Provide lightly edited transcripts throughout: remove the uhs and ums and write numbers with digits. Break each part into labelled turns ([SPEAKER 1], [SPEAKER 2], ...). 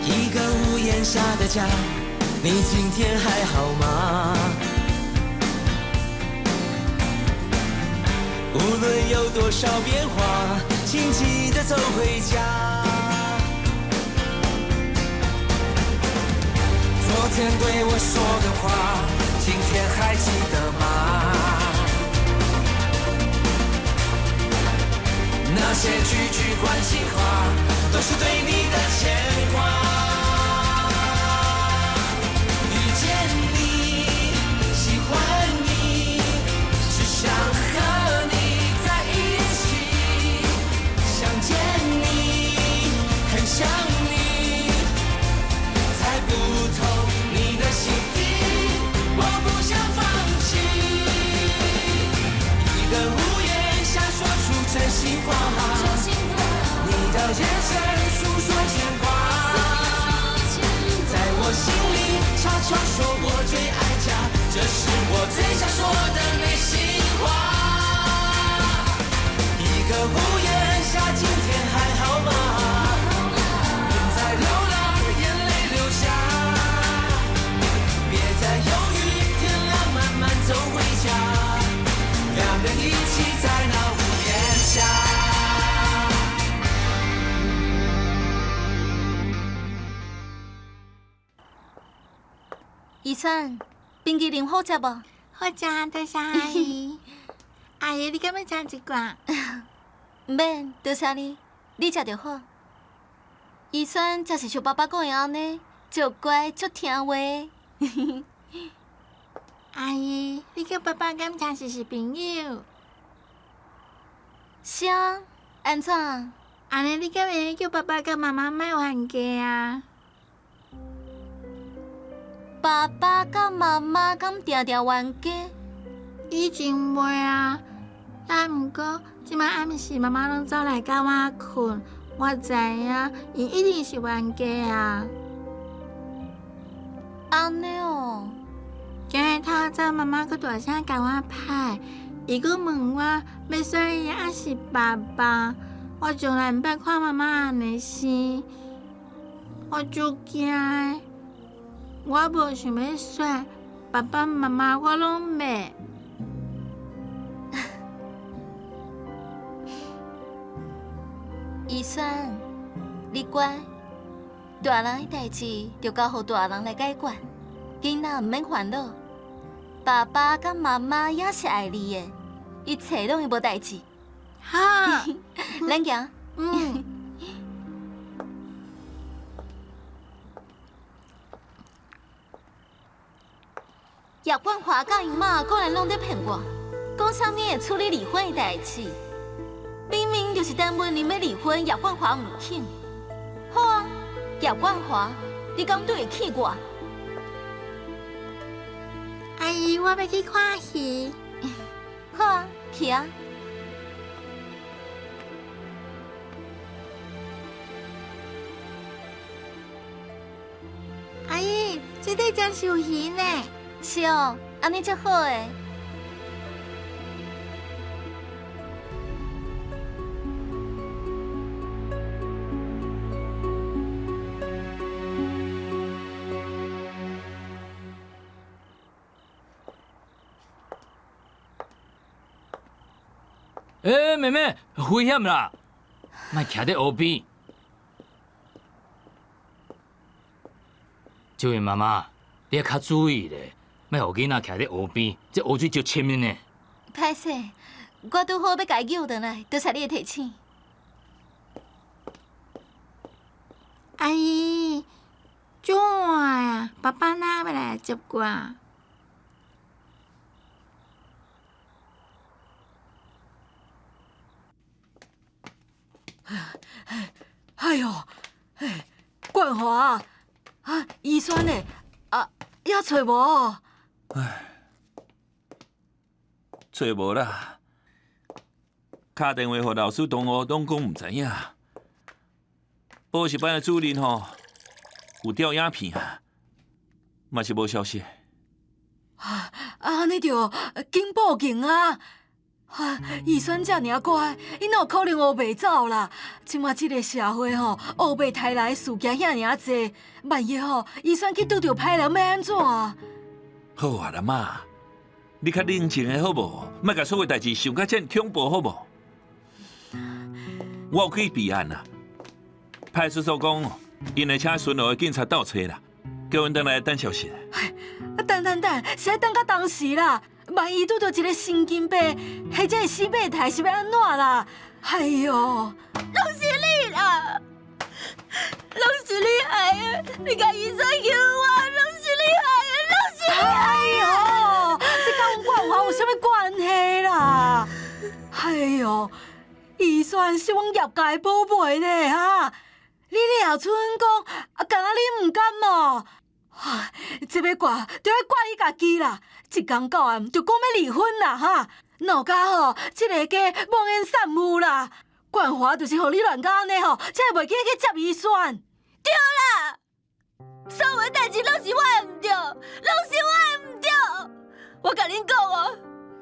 [SPEAKER 1] 一個屋檐下的家，你今天還好嗎？無論有多少變化，請記得走回家。昨天對我說的話，今天還記得嗎？那些句句關心話，都是對你的牽掛。遇見你，喜歡你，只想和你在一起。想見你，很想你，猜不透你的心意，我不想放棄。一個屋檐下說出真心話，你的眼神訴說牽掛，在我心裡悄悄說我最愛家，這是我最想說的內心話。一個屋檐下，今天還好嗎？別再流浪，眼淚流下，別再猶豫，天亮慢慢走回家，兩人一起在那屋檐下。
[SPEAKER 2] 怡萱，冰淇淋好食無？
[SPEAKER 3] 好食，多謝阿姨。阿姨，你敢欲食一罐？
[SPEAKER 2] 毋免，多謝你，你食就好。怡萱就是像爸爸講的按呢，足乖足聽話。
[SPEAKER 3] 阿姨，你佮爸爸敢誠實是朋友？
[SPEAKER 2] 是啊，按怎？
[SPEAKER 3] 按呢，你敢會叫爸爸佮媽媽莫冤家啊？
[SPEAKER 2] 爸爸佮媽媽敢定定冤家？
[SPEAKER 3] 以前袂啊，啊，毋過這擺暗時媽媽攏走來佮我睏，我知影𪜶一定是冤家啊。
[SPEAKER 2] 按呢哦。
[SPEAKER 3] 今日透早媽媽閣大聲共我拍，伊閣問我欲選伊抑是爸爸，我從來毋捌看媽媽按呢生，我足驚的。我無想欲選爸爸媽媽，我攏欲。
[SPEAKER 2] 怡萱，你乖，大人的代誌就交予大人來解決，囡仔毋免煩惱。爸爸佮媽媽也是愛你的，一切攏會無代誌。
[SPEAKER 3] 好，
[SPEAKER 2] 咱行。
[SPEAKER 3] 嗯。
[SPEAKER 2] 葉冠華佮𪜶媽閣來攏咧騙我，講啥物會處理離婚的代誌，明明就是陳文玲欲離婚，葉冠華毋肯。好啊，葉冠華，你敢對得起我？
[SPEAKER 3] 阿姨，我欲去看戲。
[SPEAKER 2] 好啊，去啊。
[SPEAKER 3] 阿姨，這塊真是有魚呢。
[SPEAKER 2] 是哦，按呢才好的。
[SPEAKER 4] 欸，妹妹，危險啦！莫徛佇湖邊。這位媽媽，你愛較注意咧，莫予囡仔徛佇湖邊，這湖水足深的呢。
[SPEAKER 2] 歹勢，我拄好欲共伊救轉來，多謝你的提醒。
[SPEAKER 3] 阿姨，怎啊？爸爸哪欲來接我？
[SPEAKER 5] 哎喲，哎，冠華，啊，怡萱呢？啊，猶揣無？
[SPEAKER 6] 唉，揣無啦。敲電話予老師同學，攏講毋知影。補習班的主任吼，有調影片啊，嘛是無消息。
[SPEAKER 5] 啊，按呢著緊報警啊！啊，怡萱遮爾乖，伊哪有可能烏白走啦？這馬這个社會吼，烏白刣來的事件遐爾濟，萬一吼怡萱去拄著歹人，欲按怎啊？
[SPEAKER 6] 好啊啦媽，你較冷靜的好無？莫共所有代誌想甲遮爾恐怖好無？我有去備案啊，派出所講，𪜶會請巡邏的警察鬥揣啦，叫阮轉來等消息。
[SPEAKER 5] 啊，等等等，是愛等到當時啦。萬一拄著一个神經病，或者是死變態，是欲按怎啦？哎喲，
[SPEAKER 2] 攏是你啦，攏是你害的！你共醫生休我，攏是你害的，攏是你害
[SPEAKER 5] 的！哎喲，這佮阮冠華有啥物關係啦？哎喲，醫萱是阮葉家的寶貝呢，哈！你掠出阮講，啊，敢若你毋甘哦？啊，這欲怪，就愛怪你家己啦！一工到暗就講欲離婚啦，哈！鬧甲吼，這个家望煙散霧啦！冠華就是予你亂甲按呢吼，才會袂記去接醫萱。
[SPEAKER 2] 對啦，所有的代誌攏是我的毋對，攏是我的毋對。我共恁講哦，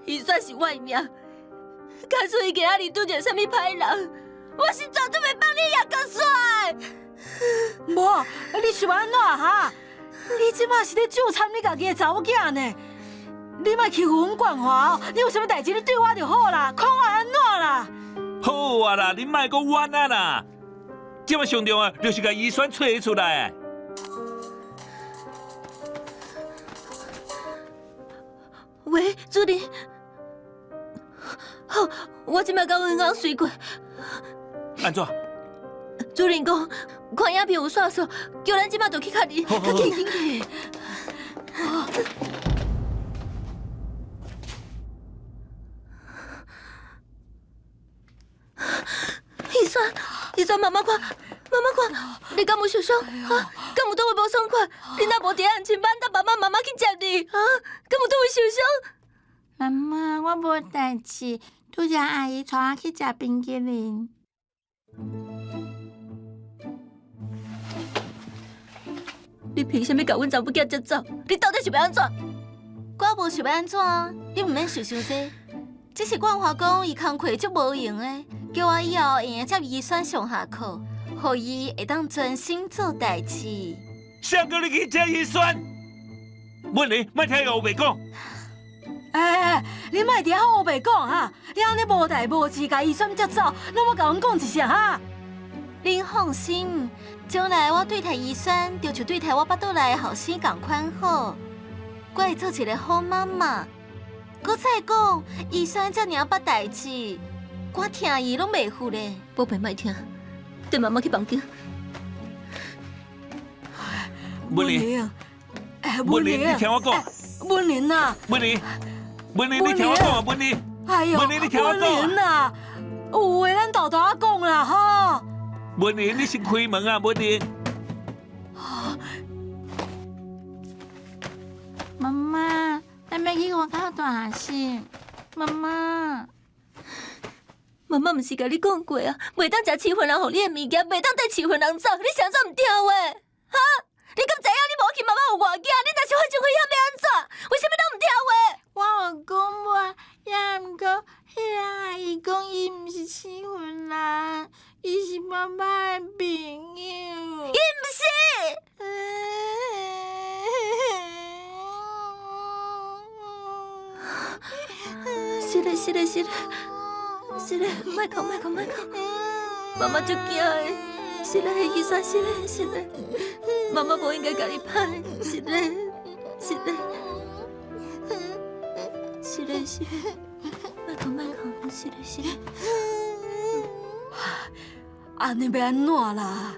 [SPEAKER 2] 醫萱是我的命，假使伊今仔日拄著啥物歹人，我是絕對袂放你葉國山的。
[SPEAKER 5] 無，你想欲按怎哈？你這馬是咧糾纏你家己的查某囝呢？你莫欺負阮冠華哦！你有啥物代誌你對我就好啦，看我按怎啦？
[SPEAKER 6] 好啊啦，你莫閣冤啊啦！這馬上重要就是共醫萱揣出來。
[SPEAKER 2] 喂，主任，好，我這馬共阮翁隨過。
[SPEAKER 6] 按怎？
[SPEAKER 2] 主任講，看影片有線索，叫咱這馬就去確認。
[SPEAKER 6] 較
[SPEAKER 5] 緊，緊去。
[SPEAKER 2] 醫萱，醫萱，媽媽看，媽媽看，你敢有受傷？啊，敢有佗位無爽快？你若無佇安親班，等爸爸媽媽去接你。啊，敢有佗位受傷？
[SPEAKER 3] 媽媽，我無代誌，拄才阿姨帶我去食冰淇淋。
[SPEAKER 2] 你憑啥物共阮查某囝接走？你到底是欲按怎？
[SPEAKER 7] 我無想欲按怎，你毋免想傷濟。只是冠華講伊工課足無閒的，叫我以後會用接醫萱上下課，予伊會當專心做代誌。
[SPEAKER 6] 誰叫你去接醫萱？文玲，莫聽伊烏白講。
[SPEAKER 5] 欸，你莫佇遐烏白講哈！你按呢無代無誌，共醫萱接走，攏無共阮講一聲哈？
[SPEAKER 7] 恁放心，將來我對待醫萱，就像對待我腹肚內的後生仝款好。我會做一个好媽媽。閣再講，醫萱遮爾捌代誌，我聽伊攏袂赴咧。
[SPEAKER 2] 寶貝，莫聽，綴媽媽去房間。
[SPEAKER 6] 文玲，文玲，你聽我講。
[SPEAKER 5] 文玲啊！
[SPEAKER 6] 文玲，文玲，你聽我講啊！文玲，
[SPEAKER 5] 哎喲，
[SPEAKER 6] 文玲，你聽我講。
[SPEAKER 5] 文玲啊，有話咱沓沓仔講啦，吼。
[SPEAKER 6] 文玲，你先開門啊！文玲。
[SPEAKER 3] 媽媽，咱欲去外口大爍。媽媽，
[SPEAKER 2] 媽媽毋是共你講過啊，袂當食飼份人予你的物件，袂當綴飼份人走，你是按怎毋聽話？哈？你敢知影你無去，媽媽有偌驚？你若是發生危險欲按怎？為啥物攏毋聽話？
[SPEAKER 3] 我有講無，也毋過，彼个阿姨講伊毋是飼份人，伊是爸爸的朋友。
[SPEAKER 2] 伊毋是。是嘞，是嘞，是嘞，是嘞，莫哭，莫哭，莫哭，媽媽足驚的。是嘞，醫萱，是嘞，是嘞，媽媽無應該共你歹，是嘞，是嘞，是嘞，是嘞，莫哭，莫哭，是嘞，是嘞。
[SPEAKER 5] 按呢欲按怎啦？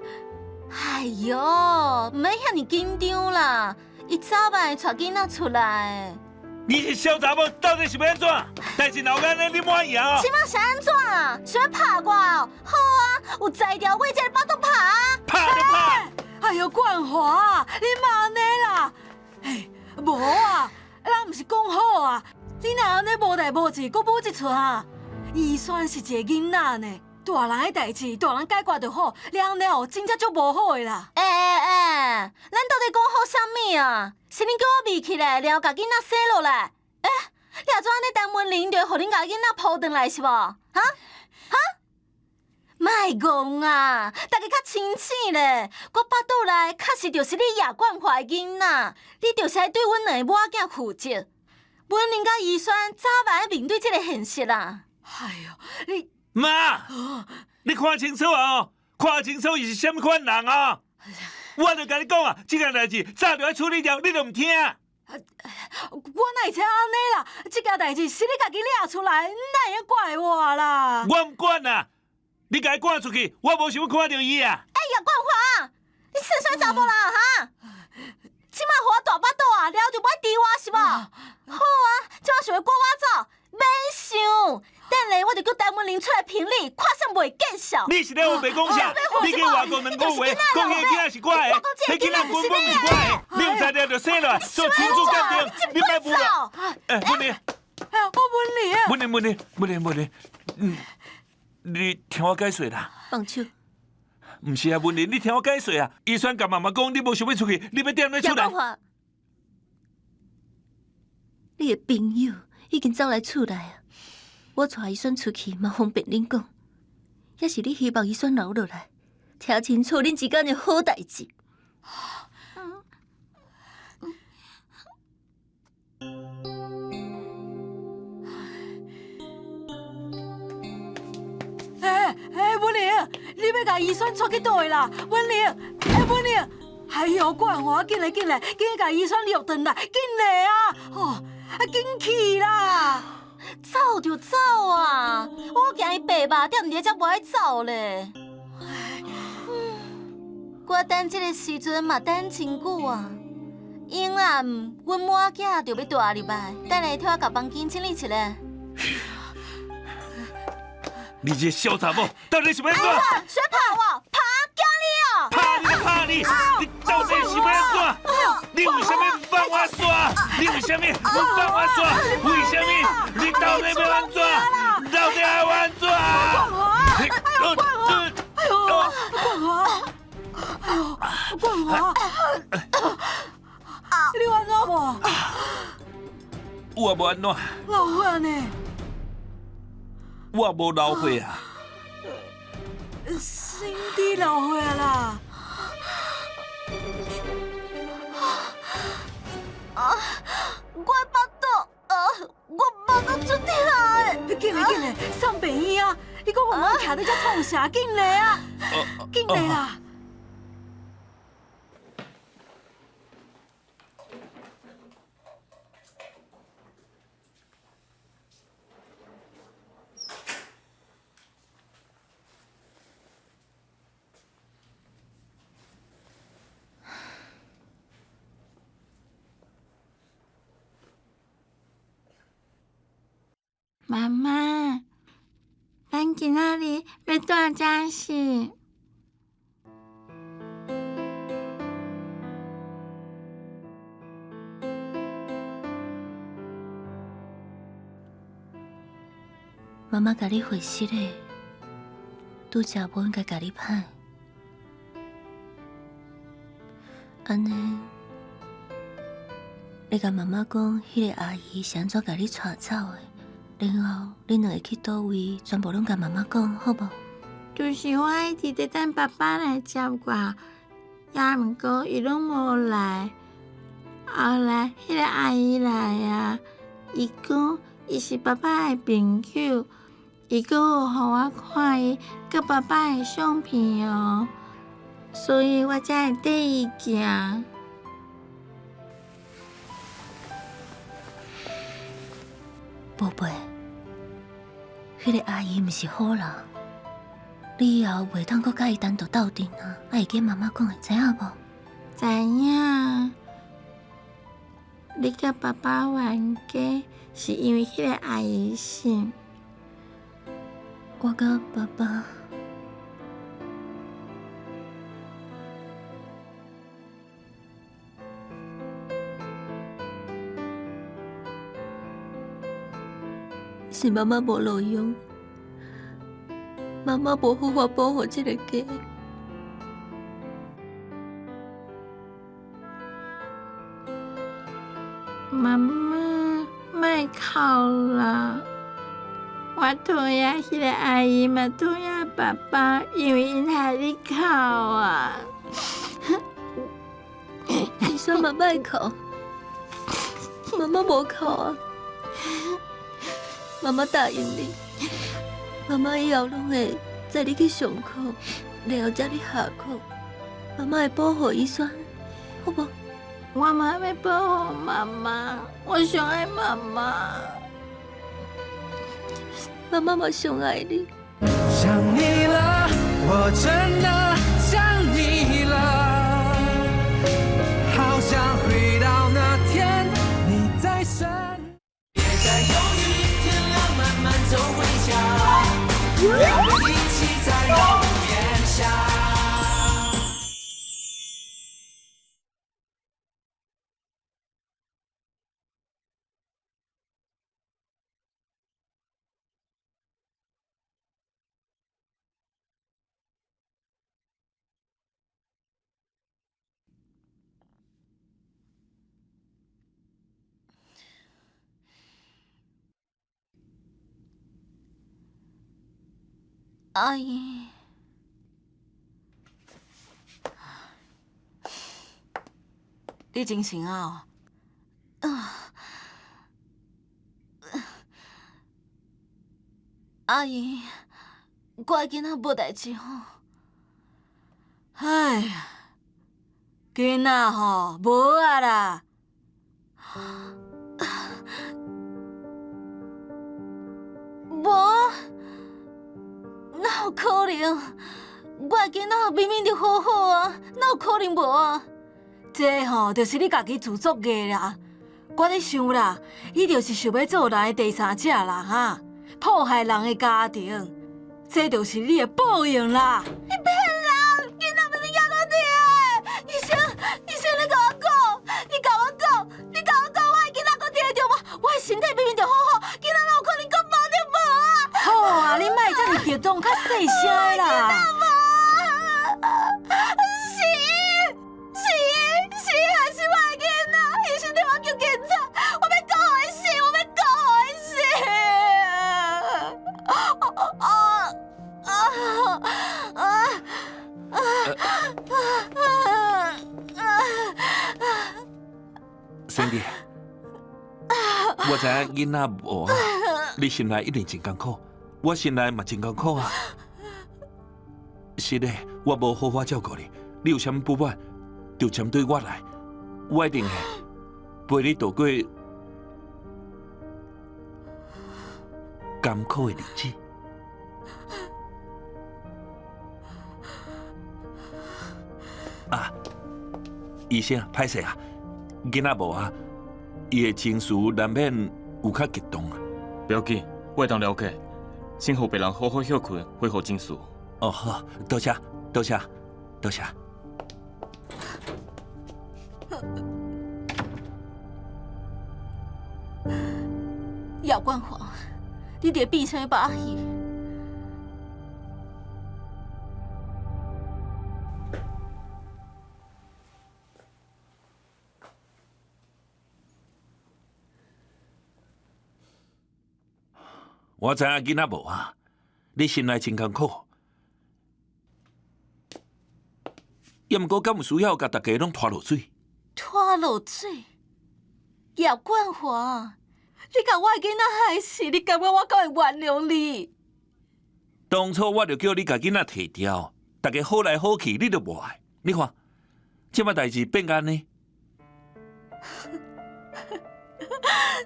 [SPEAKER 7] 哎喲，毋免遐爾緊張啦，伊早晚會帶囡仔出來。
[SPEAKER 6] 你這小查某到底是欲按怎？代誌鬧按呢，你滿意啊？
[SPEAKER 7] 這馬是按怎啊？想欲拍我哦？好啊，有才調我才會巴肚拍啊！
[SPEAKER 6] 拍就拍！
[SPEAKER 5] 哎喲，冠華，你莫按呢啦！哎，無啊，咱毋是講好啊？你若按呢無代無誌，閣舞這齣啊？醫萱是一個囡仔呢，大人的代誌，大人解決就好。你按呢哦，真正足無好的啦！
[SPEAKER 7] 欸欸欸，咱到底講好啥物啊？是恁叫我覕起來，然後共囡仔生落來？欸，
[SPEAKER 2] 你若怎按呢陳文玲就會予恁家囡仔抱轉來是無？哈？哈？莫戇啊！大家較清醒咧，我腹肚內確實就是你葉冠華的囡仔，你就是愛對阮兩个某仔囝負責。文玲佮宜萱早晚愛面對這个現實啦。
[SPEAKER 5] 哎喲，你
[SPEAKER 6] 媽，你看清楚啊！看清楚伊是啥物款人啊！我就共你講啊，這件代誌早就愛處理掉，你都毋聽。
[SPEAKER 5] 我哪會知按呢啦？這件代誌是你家己掠出來，哪會用怪我啦？
[SPEAKER 6] 我毋管啦，你共伊趕出去，我無想欲看著伊啊！
[SPEAKER 2] 哎呀，冠華，你算啥查某人哈？這擺予我大腹肚啊，了就欲挃我是無？好啊，這擺想欲趕我走，免想，等下我就叫陳文玲出來評理，看誰袂見笑。
[SPEAKER 6] 你是咧烏白講啥？你去外國兩個月，講彼个囡仔是我的，彼个囡仔根本毋是我的，你毋知了就生落來，做親子鑑定，你莫誤啦。欸，文玲，
[SPEAKER 5] 哎，我文玲，
[SPEAKER 6] 文玲，文玲，文玲，文玲，嗯，你聽我解說啦。
[SPEAKER 7] 放手。
[SPEAKER 6] 毋是啊，文玲，你聽我解說啊。醫生共媽媽講，你無想欲出去，你欲踮咧厝內。
[SPEAKER 7] 你的朋友已經走來厝內啊！我帶宜萱出去嘛，方便恁講，抑是你希望宜萱留落來，聽清楚恁之間的好代誌。
[SPEAKER 5] 欸欸，文玲，你欲共宜萱帶去佗位啦？文玲，欸，文玲，哎喲，冠華，緊來緊來，緊去共宜萱掠轉來，緊來啊！吼，啊，緊去啦！
[SPEAKER 2] 走就走啊！我驚伊白目踮佇遮無愛走咧。我等這个時陣嘛等真久啊！永暗，阮某仔就欲帶入來，等下替我共房間整理一下。
[SPEAKER 6] 你這小查某，到底是欲按怎？
[SPEAKER 2] 誰拍我？拍驚你哦！
[SPEAKER 6] 拍你拍你！你到底是欲按怎？你為啥物毋放我煞？你為啥物毋放我煞？為啥物？你到底欲按怎？到底愛按怎？
[SPEAKER 5] 冠華！哎喲，冠華！哎喲，冠華！哎喲，冠華！你有按怎無？
[SPEAKER 6] 我無按怎。
[SPEAKER 5] 流血呢？
[SPEAKER 6] 我無流血啊！
[SPEAKER 5] 身體流血啦！
[SPEAKER 2] 啊！我腹肚啊，我腹肚足疼的。
[SPEAKER 5] 緊來緊來，送病院啊！你閣慢慢徛佇遮創啥？緊來啊！緊來啦！
[SPEAKER 3] 媽媽，咱今仔日欲蹛遮是？
[SPEAKER 7] 媽媽共你回失的，拄才無應該共你歹，按呢，你共媽媽講，彼个阿姨是按怎共你帶走的，然後恁兩个去佗位，全部攏共媽媽講，好無？
[SPEAKER 3] 就是我一直佇等爸爸來接我，也毋過伊攏無來。後來彼个阿姨來啊，伊講伊是爸爸的朋友，伊閣有予我看伊佮爸爸的相片哦，所以我才會綴伊行。
[SPEAKER 7] 寶貝，彼个阿姨毋是好人，你以後袂當閣佮伊單獨鬥陣啊！愛會記媽媽講的，知影無？
[SPEAKER 3] 知影。你佮爸爸冤家，是因為彼个阿姨是？
[SPEAKER 7] 我佮爸爸。是媽媽無路用，媽媽無好好保護這个家。
[SPEAKER 3] 媽媽，莫莫哭啦！我讨厌彼个阿姨嘛，讨厌爸爸，因为𪜶害你哭啊！
[SPEAKER 2] 你说嘛莫哭，妈妈无哭啊！妈妈答应你，妈妈以后攏会载你去上课，然后接你下课。妈妈会保护伊萱，好无？
[SPEAKER 3] 我嘛欲保护妈妈，我上爱妈妈。
[SPEAKER 2] 妈妈嘛上爱你。
[SPEAKER 1] 想你了，我真的想你了，好想回到那天你在身。别再犹豫，天亮慢慢走回家，让我们一起在屋檐下。
[SPEAKER 2] 阿姨，
[SPEAKER 5] 你精神啊？
[SPEAKER 2] 啊，阿姨，我的囡仔无代誌吼。
[SPEAKER 5] 哎呀，囡仔吼無啊啦。
[SPEAKER 2] 無？哪有可能？我的囡仔明明就好好啊，哪有可能無啊？
[SPEAKER 5] 這吼就是你家己自作孽啦！我咧想啦，伊就是想欲做人的第三者啦，哈，破壞人的家庭，這就是你的報應啦！
[SPEAKER 2] 你騙人！囡仔明明猶閣佇的，醫生，醫生，你共我講，你共我講，你共我講，我的囡仔閣佇的對無？我的身體明明就好好，囡仔哪有可能閣無就無啊？
[SPEAKER 5] 好啊，你莫遮爾激動，較細聲啦！
[SPEAKER 2] 是伊，是伊，是伊害死我的囡仔！醫生替我叫警察，我欲告予伊死，我欲告予伊死！啊啊啊啊啊！
[SPEAKER 6] Cindy，我知影囡仔無啊，你心內一定真艱苦，我心內嘛真艱苦啊。是的，我無好好照顧你，你有啥物不滿，就針對我來，我一定會陪你度過艱苦的日子。啊，醫生，歹勢啊，囡仔無啊，伊的情緒難免有較激動。
[SPEAKER 8] 不要緊，我會當了解。先予病人好好歇睏，恢復情緒。
[SPEAKER 6] 哦，好，多謝，多謝，多謝。
[SPEAKER 2] 葉冠華，你佇變啥物把戲？
[SPEAKER 6] 我知影囡仔無啊，你心內真艱苦，也毋過敢有需要共大家攏拖落水？
[SPEAKER 2] 拖落水？葉冠華，你共我的囡仔害死，你感覺我敢會原諒你？
[SPEAKER 6] 當初我就叫你共囡仔提掉，大家好來好去，你都無愛。你看，這擺代誌變按呢？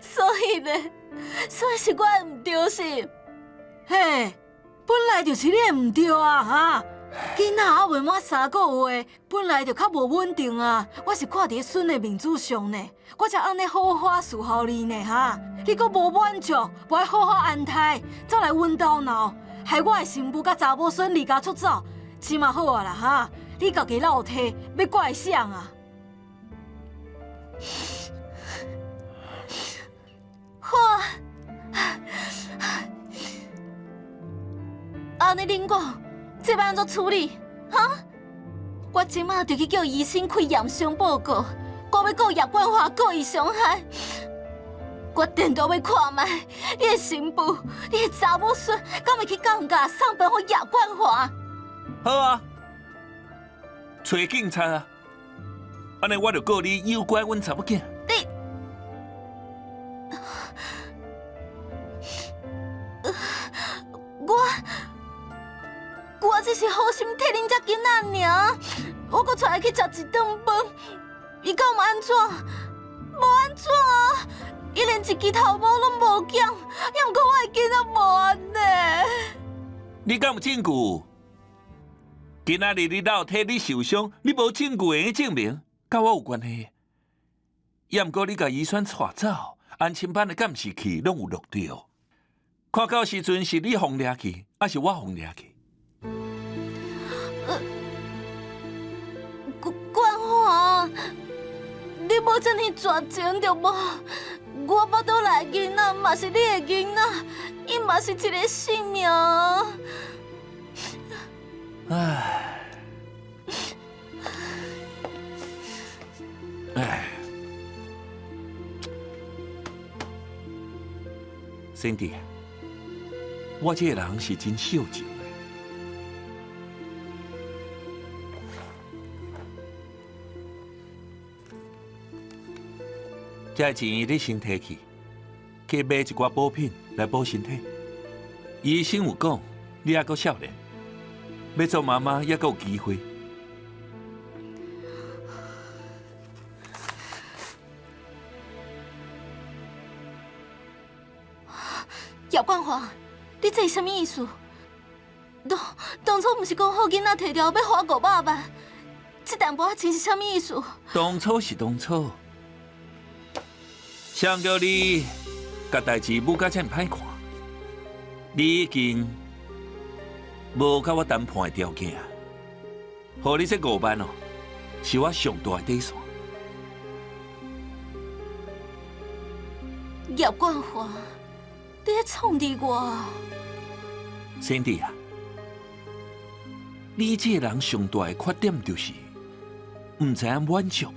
[SPEAKER 2] 所以呢，所以是我的毋對是？
[SPEAKER 5] 嘿，本來就是你的毋對啊！哈，囡仔猶未滿三個月，本來就較無穩定啊。我是看佇孫的面子上呢，我才按呢好好伺候你呢，哈。你閣無滿足，無愛好好安胎，走來阮兜鬧，害我的新婦佮查某孫離家出走。這馬好啊啦，哈！你家己落體，欲怪誰啊？
[SPEAKER 2] 好啊，按呢恁講，這欲按怎處理？哈？我這馬就去叫醫生開驗傷報告，我欲告葉冠華故意傷害。我定都欲看覓，你的新妇，你的查某孙，敢會去降價送飯予葉冠華？
[SPEAKER 6] 好啊，揣警察啊！按呢我就告你誘拐阮查某囝。
[SPEAKER 2] 你，我只是好心替恁遮囡仔爾，我閣帶伊去食一頓飯，伊敢有按怎？無按怎啊！伊連一支頭毛攏無減，猶毋過我的囡仔無按呢。
[SPEAKER 6] 你敢有證據？今仔日你老體你受傷，你無證據會用證明，佮我有關係？猶毋過你共醫生帶走，安親班的監視器攏有錄著。看到時陣是你予掠去，抑是我予掠去？
[SPEAKER 2] 冠華，你無這爾絕情著無？我腹肚內囡仔嘛是你的囡仔，伊嘛是一个性命。
[SPEAKER 6] 唉，唉，Cindy，我這個人是真少情的。這錢你先提去，去買一寡補品來補身體。醫生有講，你猶閣少年，欲做媽媽猶閣有機會。
[SPEAKER 2] 葉冠華，你這是啥物意思？當初毋是講好囡仔提掉欲花500萬，這淡薄仔錢是啥物意思？
[SPEAKER 6] 當初是當初。誰叫你共代誌舞甲這麼歹看？你已經無佮我談判的條件，予你這5萬哦，是我上大的底線。
[SPEAKER 2] 葉冠華，你咧創治我
[SPEAKER 6] ？Cindy 啊，你這個人上大的缺點就是毋知影滿足。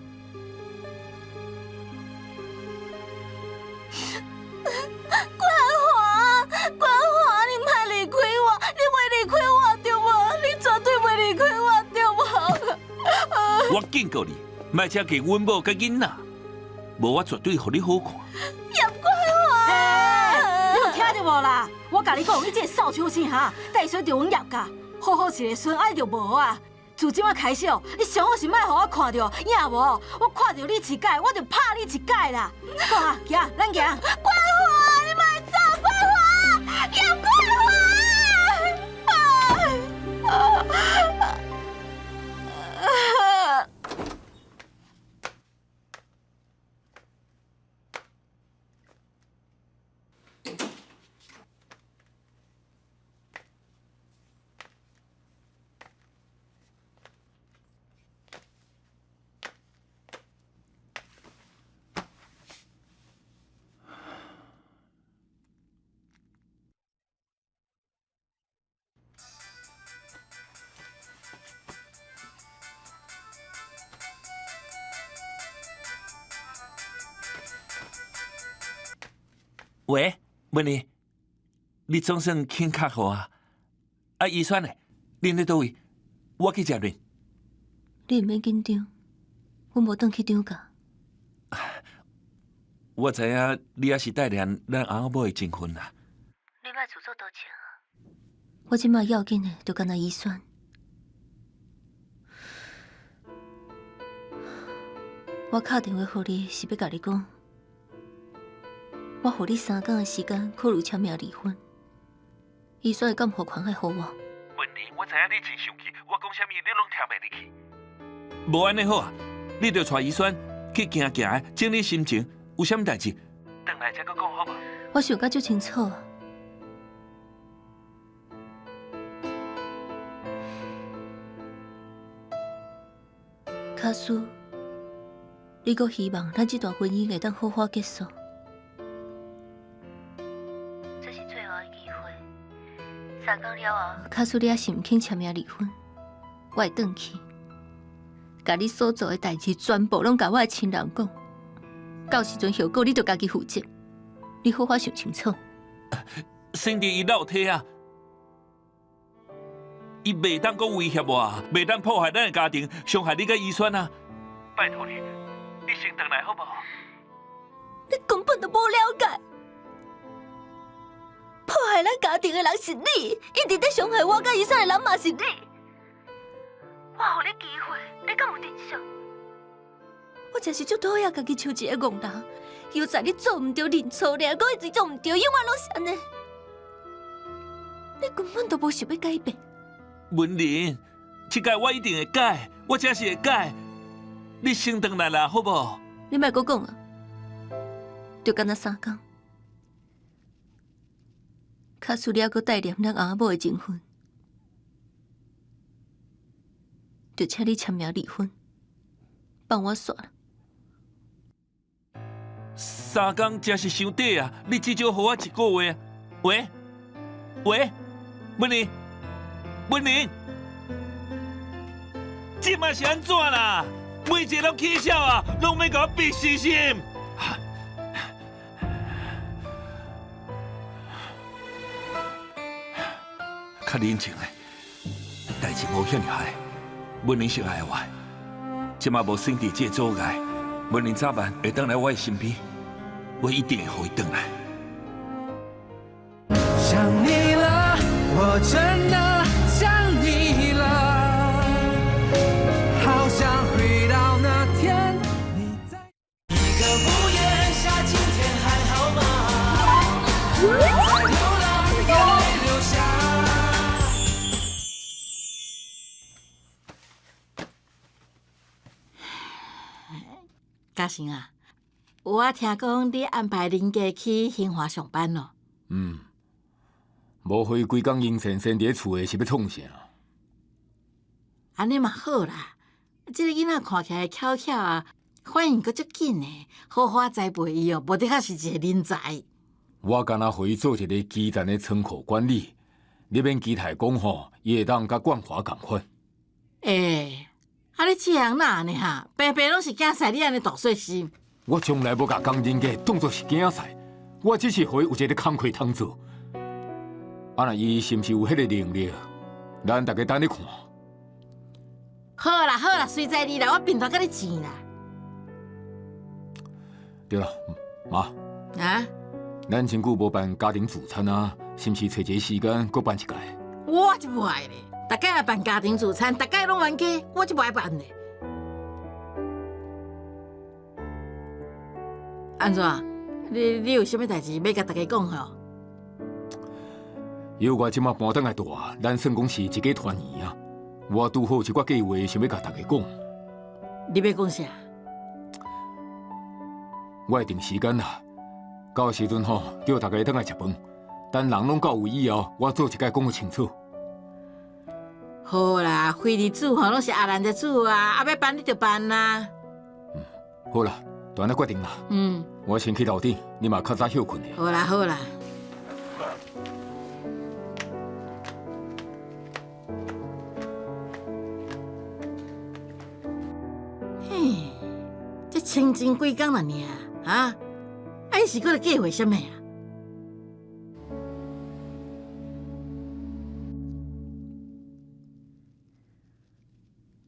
[SPEAKER 6] 我警告你，莫遮計阮某佮囡仔，無我絕對予你好看。
[SPEAKER 2] 葉冠華，
[SPEAKER 5] 你有聽著無啦？我共你講，你這個掃帚星哈，帶衰著阮葉家，好好一個孫，愛就無啊。自這擺開始哦，你上好是莫予我看著，影無？我看著你一擺，我就拍你一擺啦。講啊，行，咱行。
[SPEAKER 2] 冠華，你莫走，冠華，葉冠華。
[SPEAKER 6] 喂，文妮，你總算肯較好啊！啊，醫生呢？恁佇佗位？我去食麵。
[SPEAKER 7] 你毋免緊張，阮無轉去張家。
[SPEAKER 6] 我知影你猶是帶念咱翁仔某的情分啦。
[SPEAKER 7] 你莫自作多情啊！我這擺要緊的，就干焦醫生。我敲電話予你，是欲共你講，我予你3工的時間考慮簽名離婚。醫生的監護權愛予我。
[SPEAKER 6] 文妮，我知影你真生氣，我講啥物你攏聽袂入去。無按呢好啊，你著帶醫生去行行，整理心情，有啥物代誌，轉來再閣講好無？
[SPEAKER 7] 我想甲足清楚。假使你閣希望咱這段婚姻會當好好結束，這是最後的機會。3工了後，假使你猶是毋肯簽名離婚，我會轉去，共你所做的代誌全部攏共我的親人講。到時陣後果你著家己負責。
[SPEAKER 2] 你好好想清楚。
[SPEAKER 6] 先伫伊落体啊，伊袂当阁威胁我，袂当破坏咱的家庭，伤害你佮依萱啊！拜托你，你先转来好无？
[SPEAKER 2] 你根本就无了解，破坏咱家庭的人是你，一直咧伤害我佮依萱的人嘛是你。我予你机会，你敢有珍惜？我真是足讨厌家己像一个戆人，犹在你做毋著认错了，阁一直做毋著，永远拢是按呢。你根本就无想欲改变。
[SPEAKER 6] 文玲，这摆我一定会改，我真是会改。你先转来啦，好无？
[SPEAKER 2] 你莫阁讲啊，就干焦三工，假使你犹阁带念咱翁仔某的情分，就请你签名离婚，放我煞啦。
[SPEAKER 6] 三工真是伤短啊！你至少予我一个月。喂喂，文玲，文玲，这马是按怎啦？每一个拢起痟啊，拢欲共我逼死心。较冷静咧，代志无遐尔害，文玲是爱我，这马无生伫这个阻碍，文玲早晚会转来我的身边，我一定会予伊转来。
[SPEAKER 1] 想你了，我真的想你了，好想回到那天你在一个屋檐下，今天还好吗？在流浪，眼泪流下。
[SPEAKER 3] 嘉诚啊，我听讲你安排林家去兴华上班咯。
[SPEAKER 9] 嗯，无非规工阴森森伫咧厝内是欲创啥？
[SPEAKER 3] 按呢嘛好啦，这个囡仔看起来巧巧啊，反应阁足紧的，好好栽培伊哦，无的确是一个人才。
[SPEAKER 9] 我敢若予伊做一个基层的仓库管理，你免期待讲吼，伊会当佮冠华仝款。
[SPEAKER 3] 欸，啊你这人哪按呢哈？白白拢是囝婿，你按呢大细心。
[SPEAKER 9] 我从来无共工人家当作是囝婿，我只是予伊有一个工课通做。啊，若伊是毋是有彼个能力，咱逐家等咧看。
[SPEAKER 3] 好啦好啦，随在你啦，我贫惰佮你钱啦。
[SPEAKER 9] 对啦，妈。
[SPEAKER 3] 啊？
[SPEAKER 9] 咱真久无办家庭聚餐啊，是毋是揣一个时间阁办一摆？
[SPEAKER 3] 我就无爱咧，逐摆若办家庭聚餐，逐摆拢冤家，我就无爱办咧。按怎？你有啥物代志欲共大家讲吼？
[SPEAKER 9] 由我这马搬转来住，咱算讲是一家团圆啊。我拄好有一寡计划想欲共大家讲。
[SPEAKER 3] 你欲讲啥？
[SPEAKER 9] 我会定时间啦，到时阵吼叫大家转来食饭。等人拢到位以后，我做一摆讲予清楚。
[SPEAKER 3] 好啦，非得煮吼，拢是阿兰在煮啊，啊欲办你就办啦。
[SPEAKER 9] 嗯，好啦，就按呢决定啦。
[SPEAKER 3] 嗯。
[SPEAKER 9] 我先去楼顶，你嘛较早歇睏咧。
[SPEAKER 3] 好啦好啦。嘿，这清静几工了尔，啊？啊，伊是阁咧计划啥物啊？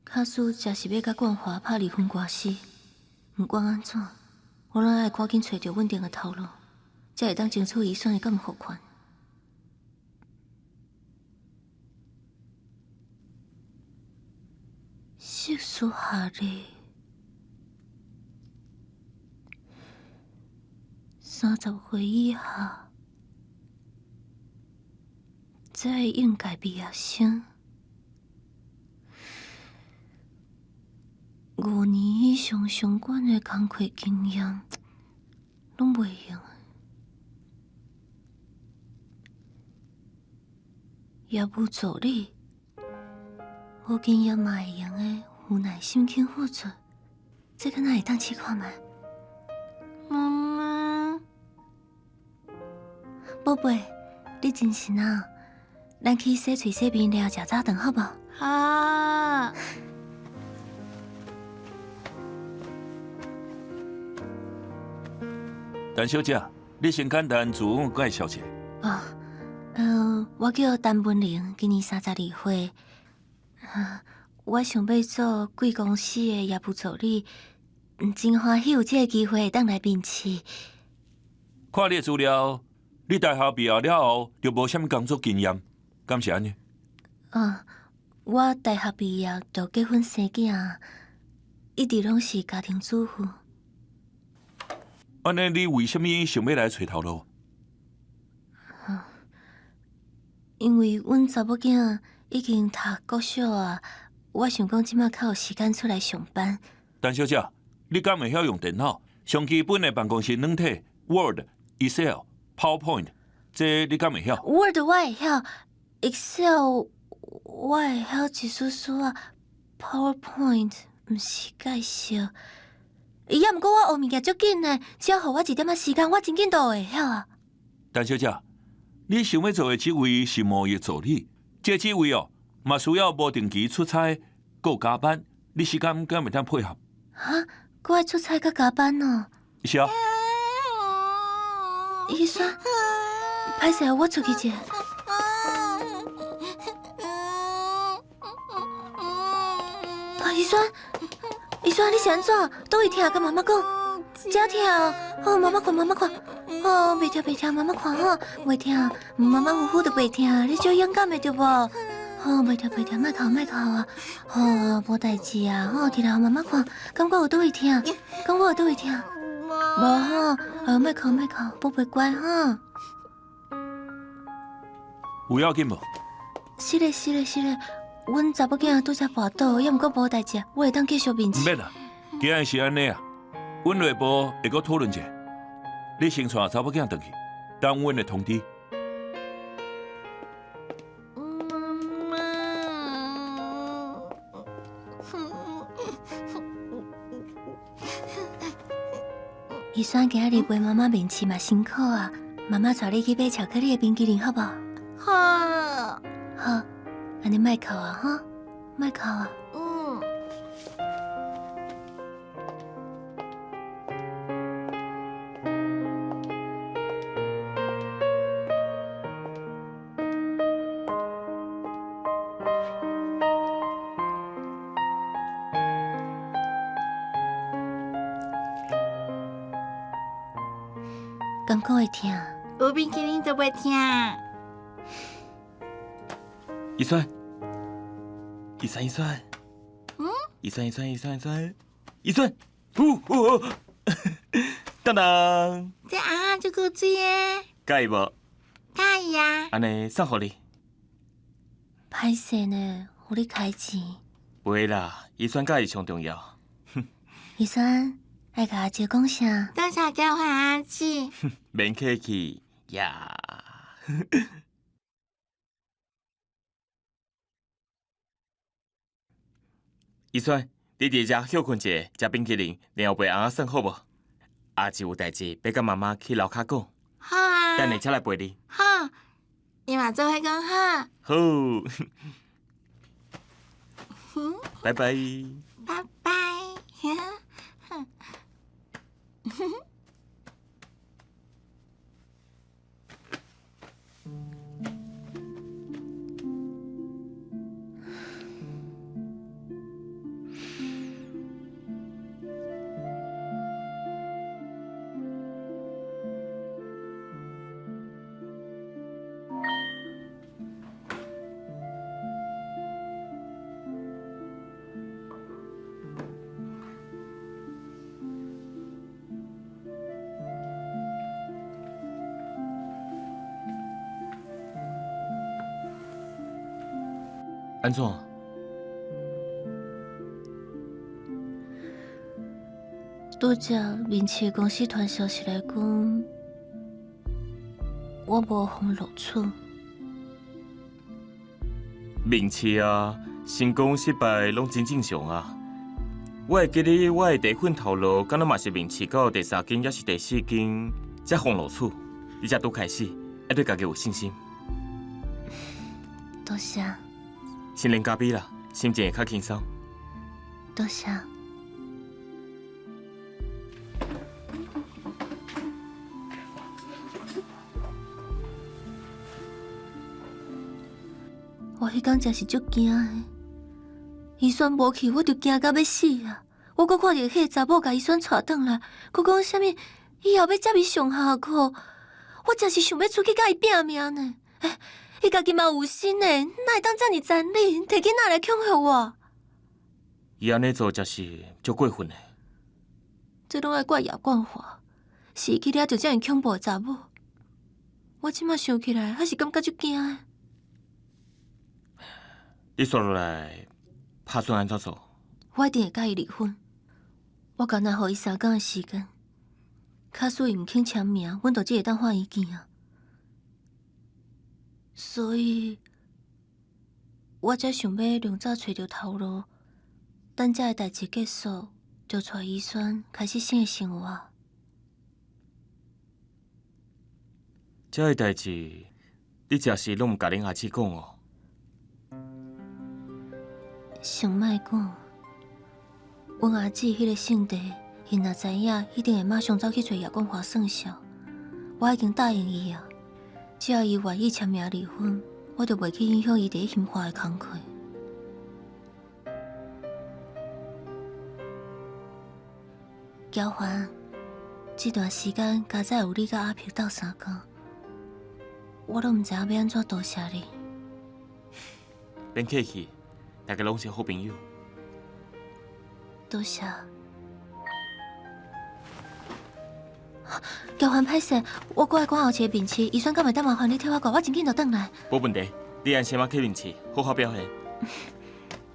[SPEAKER 2] 假使真是欲佮冠华拍离婚官司，毋管按怎，我拢爱赶紧揣著稳定的头路，才会当争取依萱的监护权。硕士学历，30岁以下，这应届毕业生，5年以上相关的工课经验，拢袂用。业务助理，无经验嘛会用的，有耐心肯付出，这敢若会当试看觅？
[SPEAKER 3] 妈妈，
[SPEAKER 2] 宝贝，你精神啊？咱去洗喙洗面了，食早顿好无？
[SPEAKER 3] 好。
[SPEAKER 6] 陈小姐，你先簡單自我介紹一下。
[SPEAKER 7] 哦，我叫陳文玲，今年32歲。我想欲做貴公司的業務助理，真歡喜有這个機會會當來面試。
[SPEAKER 6] 看你的資料，你大學畢業了後就無啥物工作經驗，敢是按呢？
[SPEAKER 7] 我大學畢業就結婚生囝，一直攏是家庭主婦。
[SPEAKER 6] 按呢，你為啥物想欲來揣頭路？
[SPEAKER 7] 因為阮查某囝已經讀國小啊，我想講這馬較有時間出來上班。
[SPEAKER 6] 陳小姐，你敢會曉用電腦？上基本的辦公室軟體，Word、Excel、PowerPoint，這你敢會曉
[SPEAKER 7] ？Word 我會曉，Excel 我會曉一絲絲仔，PowerPoint 毋是介熟。也毋過我學物件足緊的，只要予我一點仔時間，我真緊就會曉啊。
[SPEAKER 6] 陳小姐，你想欲做的職位是貿易助理，這個職位哦，嘛需要無定期出差，閣有加班，你時間敢會當配合？
[SPEAKER 7] 哈，閣愛出差閣加班哦？
[SPEAKER 6] 是啊。
[SPEAKER 7] 醫生，歹勢，我出去一下。啊，醫生，醫生，你是按怎？佗位疼？佮媽媽講，遮疼哦。好，媽媽看，媽媽看。哦，袂疼袂疼，媽媽看吼，袂疼。媽媽呼呼就袂疼，你足勇敢的對無？好，袂疼袂疼，莫哭莫哭啊！好，無代誌啊！好，起來予媽媽看，感覺有佗位疼？感覺有佗位疼？無吼，莫哭莫哭，寶貝乖吼。
[SPEAKER 6] 有要緊無？
[SPEAKER 7] 是咧是咧是咧，阮查某囝拄才跋倒，猶毋過無代誌，我會當繼續面試。
[SPEAKER 6] 毋免啦，既然是按呢啊，阮內部會閣討論者。你先帶查某囝轉去，等阮的通知。
[SPEAKER 7] 醫生今仔日陪媽媽面試嘛辛苦啊，媽媽帶你去買巧克力的冰淇淋好無？
[SPEAKER 3] 好。
[SPEAKER 7] 好，按呢莫哭啊，吼，莫哭啊。
[SPEAKER 3] 嗯。
[SPEAKER 7] 敢閣會疼？
[SPEAKER 3] 有冰淇淋就袂疼。
[SPEAKER 8] 醫生，醫生，醫生，
[SPEAKER 3] 嗯？
[SPEAKER 8] 醫生，醫生，醫生，醫生，醫生，嗚嗚，當當。
[SPEAKER 3] 這尪仔足古錐的。
[SPEAKER 8] 佮意無？
[SPEAKER 3] 佮意啊。
[SPEAKER 8] 按呢送予你。
[SPEAKER 7] 歹勢呢，予你開錢。
[SPEAKER 8] 袂啦，醫生佮意上重要。
[SPEAKER 7] 醫生，愛共阿姐講啥？
[SPEAKER 3] 多謝交換阿姊。
[SPEAKER 8] 免客氣呀。醫生，你佇遮歇睏一下，食冰淇淋，然後陪尪仔耍好無？阿姊有代誌，欲佮媽媽去樓跤講。
[SPEAKER 3] 好啊。
[SPEAKER 8] 等下才來陪你。
[SPEAKER 3] 好，伊嘛做伙講好。
[SPEAKER 8] 好。拜拜。
[SPEAKER 3] 拜拜。
[SPEAKER 8] 按怎？
[SPEAKER 7] 拄才面試公司傳消息來講，我無予錄取。
[SPEAKER 8] 面試啊，成功失敗攏真正常啊。我會記得我的第一份頭路，敢若嘛是面試到第三間，抑是第四間，才予錄取。你才拄開始，愛對家己有信心。
[SPEAKER 7] 多謝。
[SPEAKER 8] 先啉咖啡啦，心情會較輕鬆。
[SPEAKER 7] 多謝。
[SPEAKER 2] 我彼工真是足驚的，醫萱無去，我就驚甲欲死啊！我閣看著彼个查某共醫萱帶轉來，閣講啥物以後欲接伊上下課，我真是想欲出去共伊拚命呢！欸，伊家己嘛有心的，哪會當遮爾殘忍，提囡仔來恐嚇我？
[SPEAKER 8] 伊按呢做真是足過分的。
[SPEAKER 2] 這攏愛怪葉冠華，是伊去掠著遮爾恐怖的查某。我這馬想起來，還是感覺足驚的。
[SPEAKER 8] 你煞落來拍算按怎做？
[SPEAKER 2] 我一定會佮伊離婚。我干焦予伊三工的時間，假使伊毋肯簽名，阮就只會當法院見啊。所以，我才想欲量早揣著頭路，等這个代誌結束，就帶醫萱開始新的生活。
[SPEAKER 8] 這个代誌，你誠實攏毋共恁阿姊講哦。
[SPEAKER 2] 先莫講，阮阿姊彼个姓鄭，𪜶若知影，一定會馬上走去揣葉冠華算數。我已經答應伊啊，只要伊願意簽名離婚，我就袂去影響伊佇咧興華的工課。嬌環，這段時間佳哉有你佮阿萍鬥相共，我攏毋知影欲按怎多謝你。
[SPEAKER 8] 免客氣，大家攏是好朋友。
[SPEAKER 2] 多謝。嬌環歹勢，我閣愛趕後一個面試，醫萱敢會當麻煩你替我掛？我真緊就轉來。
[SPEAKER 8] 無問題，你按先仔去面試，好好表現。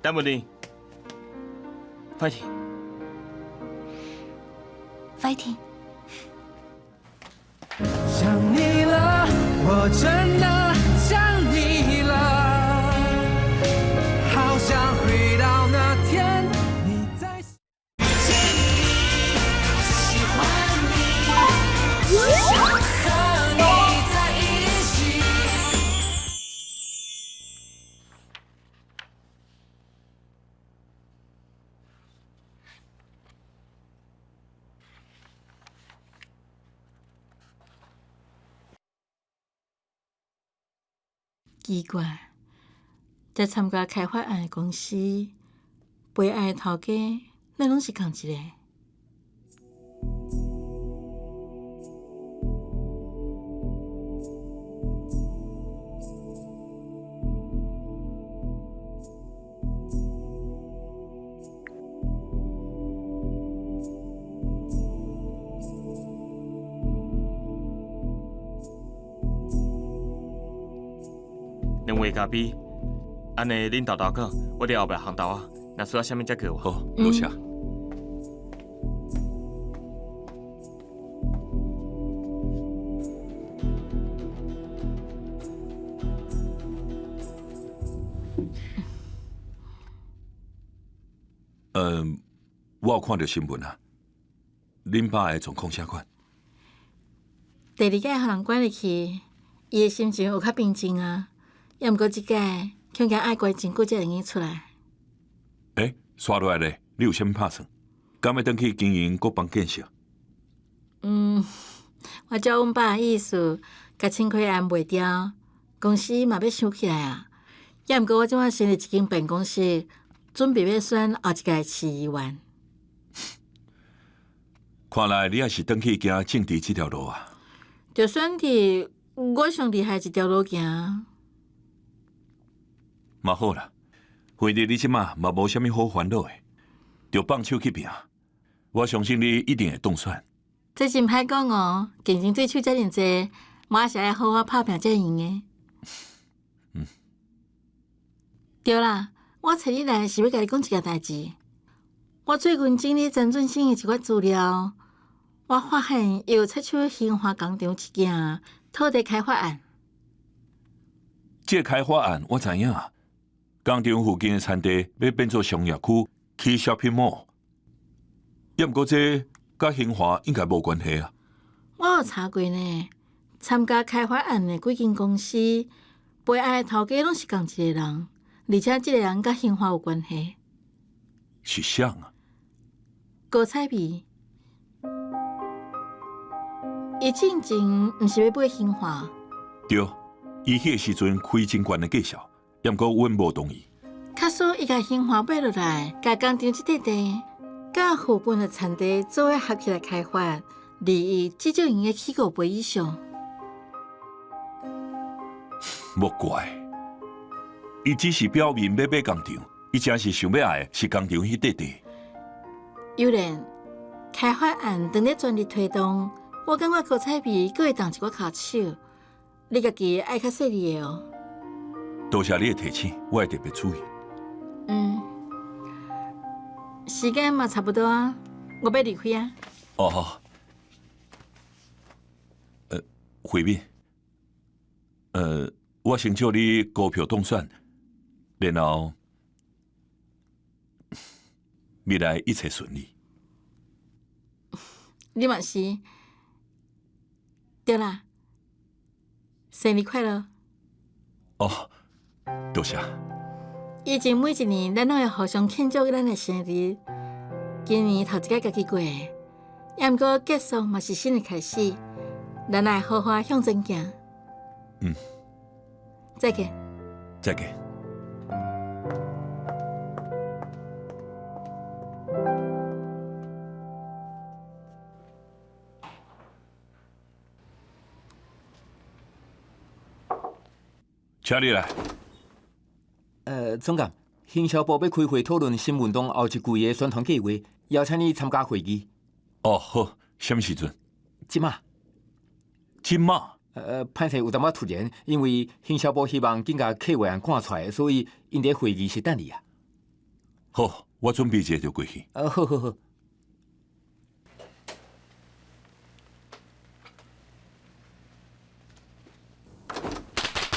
[SPEAKER 8] 等問你，fighting。
[SPEAKER 2] fighting。
[SPEAKER 1] 想你了，我真的想你了，好想回到那天你在。遇見你，喜歡你，只想和你在一起。
[SPEAKER 3] 奇怪，這參加開發案的公司，賠案的頭家，哪攏是仝一个？
[SPEAKER 8] 兩位嘉賓，按呢恁沓沓講，我佇後壁烘豆仔，若需要啥物才叫我。
[SPEAKER 6] 好，多謝。嗯，我有看著新聞啊，恁爸的狀況啥款？
[SPEAKER 3] 第二擺予人關入去，伊的心情有較平靜啊。抑毋過這擺，恐驚愛關真久才會用出來。
[SPEAKER 6] 欸，煞落來咧，你有啥物拍算？敢欲轉去經營國防建設？
[SPEAKER 3] 嗯，我照阮爸的意思，共青溪案賣掉，公司嘛欲收起來啊。抑毋過我這擺成立一間辦公室，準備欲選後一屆市議員。
[SPEAKER 6] 看來你也是轉去行政治這條路啊？
[SPEAKER 3] 就選佇我上厲害一條路行。
[SPEAKER 6] 嘛好啦，反正你這馬嘛無啥物好煩惱的，就放手去拚。我相信你一定會當選。
[SPEAKER 3] 這真歹講哦，競爭對手遮爾濟，我還是愛好好拍拚才會贏的。
[SPEAKER 6] 嗯，
[SPEAKER 3] 對啦，我揣你來是欲共你講一件代誌。我最近整理陳俊生的一寡資料，我發現伊有插手興華工廠一件土地開發案。
[SPEAKER 6] 這個開發案我知影。工廠附近的田地欲變做商業區，起 shopping mall。抑毋過這佮興華應該無關係啊。
[SPEAKER 3] 我有查過呢，參加開發案的幾間公司，賠案的頭家攏是仝一個人，而且這個人佮興華有關係。
[SPEAKER 6] 是誰啊？
[SPEAKER 3] 高彩美，伊進前毋是欲買興華？
[SPEAKER 6] 對，伊彼个時陣開真懸的價數。也毋过阮无同意。
[SPEAKER 3] 假使伊共兴华买落来，共工厂这块地，佮附近的田地做伙合起来开发，利益至少用得起5倍以上。
[SPEAKER 6] 莫怪，伊只是表面欲买工厂，伊真是想欲爱的是工厂彼块地。
[SPEAKER 3] 尤然，开发案当咧全力推动，我感觉高彩美阁会动一寡跤手，你家己爱较细腻的哦。
[SPEAKER 6] 多谢你的提醒，我会特别注意。
[SPEAKER 3] 嗯，时间嘛差不多啊，我欲离开啊。
[SPEAKER 6] 哦好，慧敏，我先祝你高票当选，然后未来一切顺利。
[SPEAKER 3] 你嘛是。对啦，生日快乐！
[SPEAKER 6] 哦，多谢。
[SPEAKER 3] 以前每一年，咱拢会互相庆祝咱的生日。今年头一摆家己过，也毋过结束嘛是新的开始，咱爱好好向前行。
[SPEAKER 6] 嗯。
[SPEAKER 3] 再见。
[SPEAKER 6] 再见。请你来。
[SPEAKER 9] 总监，行销部欲开会讨论新运动后一季的宣传计划，邀请你参加会议。
[SPEAKER 6] 哦，好，啥物时阵？
[SPEAKER 9] 这马。
[SPEAKER 6] 这马？
[SPEAKER 9] 歹势有淡薄仔突然，因为行销部希望紧共计划案赶出来，所以𪜶伫会议室等你啊。
[SPEAKER 6] 好，我准备一下就过去。
[SPEAKER 9] 好好好。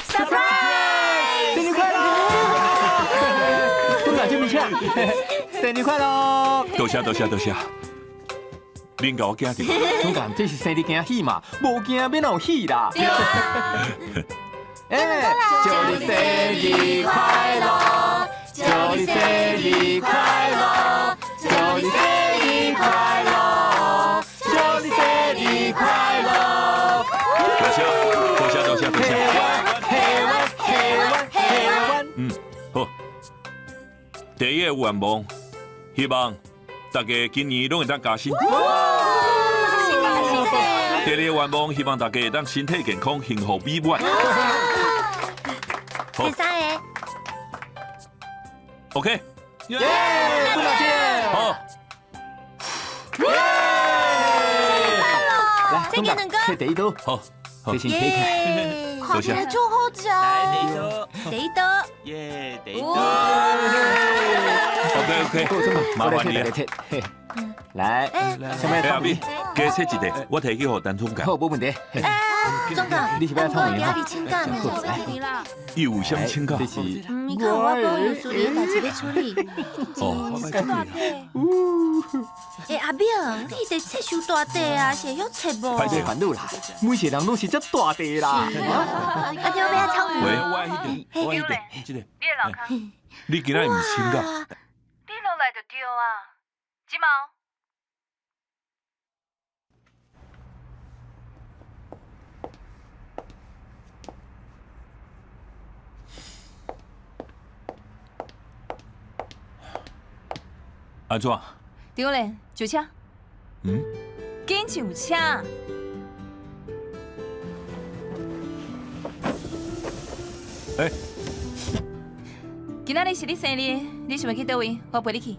[SPEAKER 1] Surprise！
[SPEAKER 9] 生日快乐！总监这边请，生日快乐！
[SPEAKER 6] 多谢多谢多谢，恁共我惊著。
[SPEAKER 9] 总监，这是生日惊喜嘛，无惊欲哪有喜啦？哎，祝你生日快乐，祝你生日快乐，祝你生日快乐，祝你生日快乐！
[SPEAKER 6] 多谢多谢多谢多谢。嗯，好。第一个愿望，希望大家今年拢会当加薪。第二个愿望，希望大家会当身体健康、幸福美满。好。
[SPEAKER 7] 第三个。
[SPEAKER 6] OK。
[SPEAKER 9] 耶！不老姐。
[SPEAKER 6] 好。
[SPEAKER 9] 耶！来，
[SPEAKER 7] 再给两个。
[SPEAKER 9] 切第一刀。
[SPEAKER 6] 好。
[SPEAKER 9] 这先切开。
[SPEAKER 7] 看起来就好食。
[SPEAKER 1] 来，第一刀。
[SPEAKER 7] 第一刀。
[SPEAKER 1] 耶，第一刀。
[SPEAKER 6] OK OK，麻烦你了。
[SPEAKER 9] 来，
[SPEAKER 6] 来，阿敏，加切一块，我提去予陈总监。
[SPEAKER 9] 好，无问题。
[SPEAKER 7] 哎，总监，
[SPEAKER 9] 你是欲创
[SPEAKER 7] 我今日请假呢。
[SPEAKER 6] 伊有啥物请假？
[SPEAKER 9] 这是。
[SPEAKER 7] 嗯，伊较有我讲有私人的代志欲处理。
[SPEAKER 6] 哦。
[SPEAKER 7] 欸，阿敏，你这切伤大块啊，是会晓切无？
[SPEAKER 9] 歹势烦恼啦，每一个人拢是遮大块啦。
[SPEAKER 7] 啊，你欲爱草鱼？
[SPEAKER 6] 喂，我彼个，我彼个，这个。
[SPEAKER 10] 你的老康。
[SPEAKER 6] 你今仔毋是请假？
[SPEAKER 10] 你落来就对啊，这马。
[SPEAKER 6] 按怎？
[SPEAKER 10] 张莲，上车。
[SPEAKER 6] 嗯？
[SPEAKER 10] 紧上车。
[SPEAKER 6] 欸。
[SPEAKER 10] 今仔日是你生日，你想欲去佗位？我陪你去。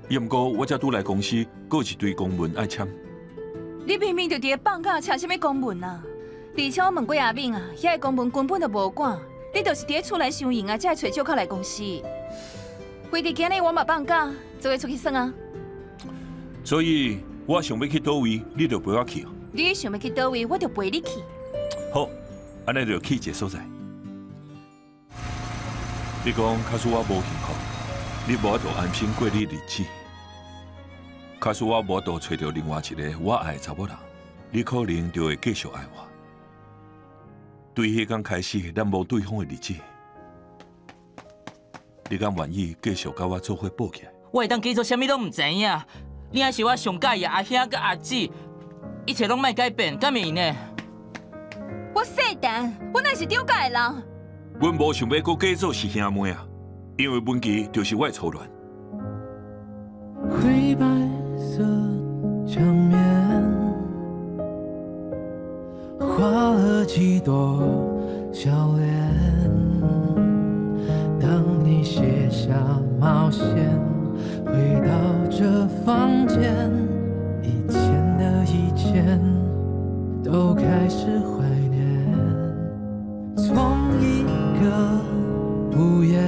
[SPEAKER 6] 也毋过我才拄来公司，阁有一堆公文爱签。
[SPEAKER 10] 你明明就伫咧放假，签啥物公文啊？而且我问过阿敏啊，遐个公文根本就无赶，你就是伫咧厝内伤闲啊，才会揣借口来公司。非得今日我嘛放假，做伙出去耍啊。
[SPEAKER 6] 所以我想欲去佗位，你就陪我去。
[SPEAKER 10] 你想欲去佗位，我就陪你去。
[SPEAKER 6] 好，按呢就去一个所在。你讲，假使我无幸福，你无法度安心过你日子；假使我无法度揣著另外一个我爱的查某人，你可能就会继续爱我。对彼天开始，咱无对方的日子，你敢愿意继续佮我做伙抱起来？
[SPEAKER 4] 我会当假做啥物拢毋知影，你还是我上佮意的阿兄佮阿姊，一切拢莫改变，敢会用呢？
[SPEAKER 10] 我细陈，我哪是张家的人？
[SPEAKER 6] 阮無想欲閣假做是兄妹啊，因為文琪就是我的初戀。
[SPEAKER 1] 灰白色牆面，畫了幾朵笑臉。當你卸下帽線，回到這房間，以前的以前都開始懷念。從一個屋檐，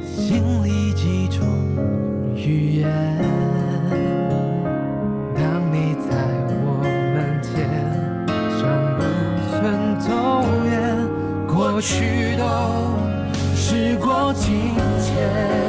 [SPEAKER 1] 心裡幾種語言。當你在我門前，像不曾走遠，過去都時過境遷。